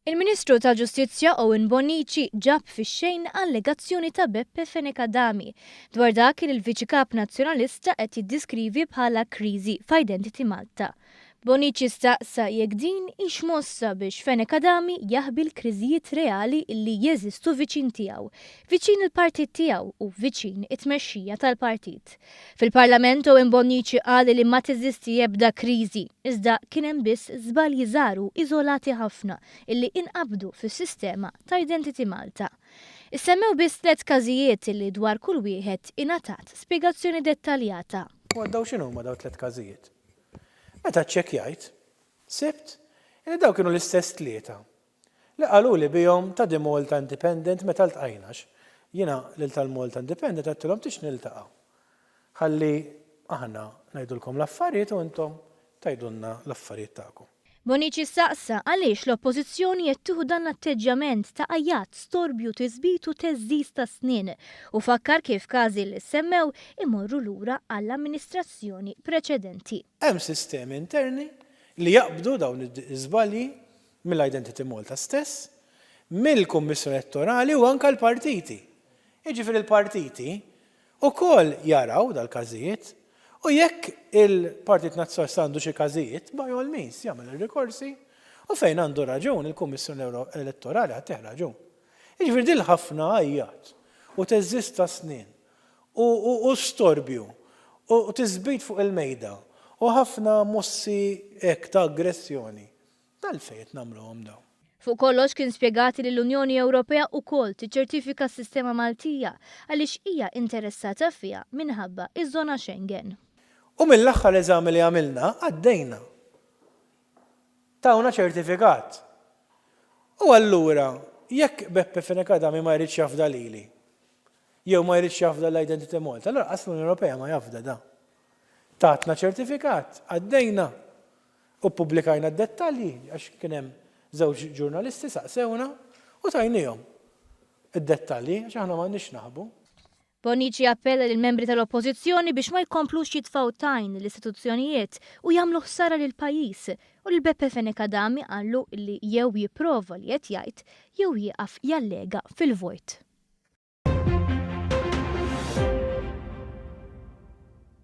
Il-Ministru tal-Ġustizzja Owen Bonnici ġab fix-xejn allegazzjoni ta' Beppe Fenech Adami dwar dak li l-Viċi Kap Nazzjonalista qed jiddiskrivi bħala kriżi f'Identity Malta. Bonnici staqsa jekk din hix mossa biex Fenech Adami jaħbi l-kriżijiet reali li jeżistu viċin tiegħu, viċin il-partit tiegħu u viċin it-tmexxija tal-partit. Fil-Parlament Owen Bonnici qal li ma teżisti ebda kriżi, iżda kien hemm biss żbalji żgħar u iżolati ħafna illi inqabdu fis-sistema ta' Identity Malta. Issemmew biss tlett każijiet illi dwar kull wieħed ingħatat spjegazzjoni dettaljata. U għad daw x'inhuma daw tlett każijiet? Meta ċċekkjajt, sibt li dawn kienu l-istess tlieta li qaluli bihom ta' The Malta Independent meta ltqajna għax jiena lil tal-Malta Independent għedtilhom tix niltaqgħu ħalli aħna ngħidulkom l-affarijiet u intom tgħidulna l-affarijiet tagħkom. Bonnici staqsa għaliex l-Oppożizzjoni qed tieħu dan l-atteġġjament ta' għajjat, storbju, tisbit u theżżiż ta' snien u fakkar kif każi li ssemmew imorru lura għall-amministrazzjoni preċedenti. Hemm sistemi interni li jaqbdu dawn iż-żbalji mill-Identity Malta stess, mill-Kummissjoni Elettorali u anke l-partiti. Jiġifieri l-partiti Ukoll jaraw dal-każijiet u jekk il-Partit Nazzjonalista għandu xi każijiet, by all means jagħmel ir-rikorsi u fejn għandu raġun il-Kummissjoni Elettorali ħa ttih raġun. Jiġifieri dil ħafna għajjat u theżżiż ta' snien u storbju u tisbit fuq il-mejda u ħafna mossi hekk ta' aggressjoni Għalfejn qed nagħmluhom dawn? Fuq kollox kien spjegat li l-Unjoni Ewropea ukoll tiċċertifika s-sistema Maltija għaliex hija interessata fiha minħabba iż-żona Schengen. U mill-aħħar eżami li għamilna għaddejna. Tawna ċertifikat. U allura jekk Beppe Fenech Adami ma jridx jafda lili, jew ma jridx jafda l-Identity Malta, allura qas l-Unjoni Ewropea ma jafda da. Tatna ċertifikat, għaddejna. U ppubblikajna d-dettalji għax kien hemm żewġ ġurnalisti saqsewna u tajniehom id-dettalji għax aħna m'għandniex naħbu. Bonnici appella lill-membri tal-Oppożizzjoni biex ma jkomplux jitfgħu tajn lill-istituzzjonijiet u jagħmlu ħsara lill-pajjiż u lil Beppe Fenech Adami qallu li jew jipprova li qed jgħid jew jieqaf jallega fil-vojt.